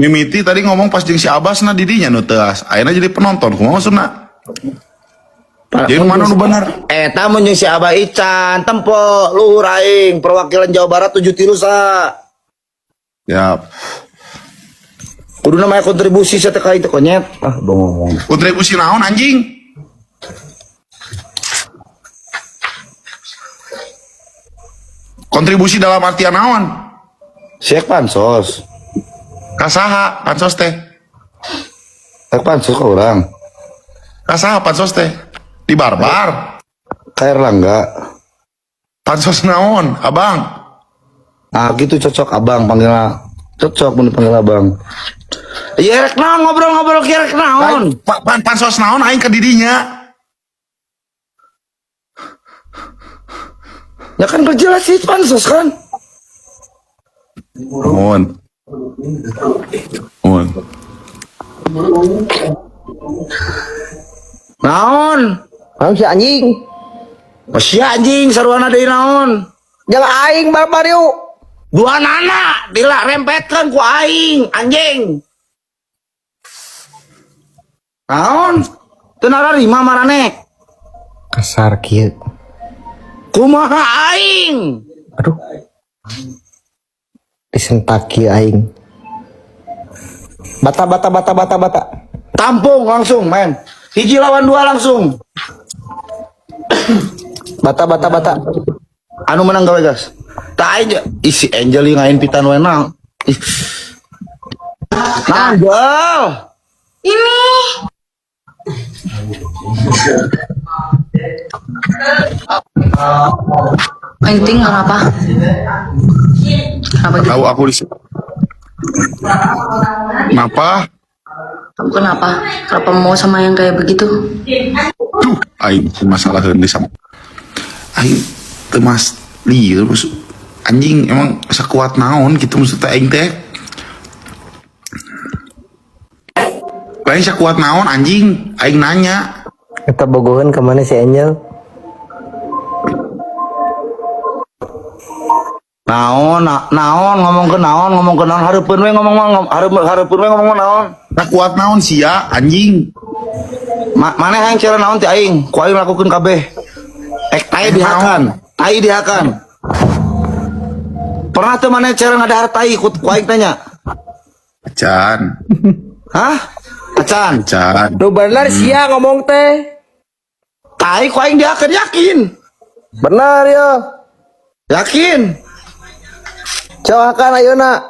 Mimiti tadi ngomong pas jeung si Abbas na didinya nu teuas. Ayeuna jadi penonton kumaha maksudna? Jadi nu mana nu bener? Eta mun jeung si Abah Ican tempo luhur aing perwakilan Jawa Barat 7 tilu sa. Siap. Kudu namanya kontribusi saya teh ka itu konyet. Ah, bongong. Kontribusi naon anjing? Kontribusi dalam artian naon? Siak pansos. Kasaha pansos teh? Siak pansos ke orang. Kasaha pansos teh? Di barbar. Ka Erlangga. Pansos naon, abang? Ah gitu cocok abang panggilnya. Cocok mun dipanggil abang. Iya rek naon ngobrol-ngobrol kieu rek naon. Pansos naon aing ke didinya. Ya kan berjelas sih pansos kan. Mohon. Mohon. Naon? Naon si anjing? Masih anjing sarwana deui naon? Jangan aing barbar yuk. Dua nana dila rempetkeun ku aing anjing. Naon? Teu nararima marane. Kasar kieu. Kumaha aing? Aduh. Disentak kieu aing. Bata bata bata bata bata. Tampung langsung main. Hiji lawan dua langsung. Bata bata bata. Anu menang gawe gas. Tak aing isi Angel ieu ngain pitan we naon. Ih. Nah, Angel. Ini. Penting kenapa? Kenapa gitu? Tahu aku di Kenapa? Kamu kenapa? Kenapa mau sama yang kayak begitu? Duh, aing masalah heun sama. Aing teu mas lieur maksud anjing emang sekuat naon gitu maksudnya aing teh. Lain sekuat naon anjing, aing nanya. Kita bogohan kemana si Angel? Naon, naon ngomong ke naon, ngomong ke naon hareupeun we ngomong mah hareupeun we ngomong mah naon. Sekuat naon sia anjing. Maneh hayang cara naon ti aing, ku aing lakukeun kabeh. Ek tai dihakan, tai dihakan. Pernah teu maneh cara ngadahar tai ku aing tanya? Acan, Hah? Acan. acan. Nu bener sia ngomong teh. Tai ku aing dihakan yakin. Bener yo. Yakin. Coba kan ayeuna.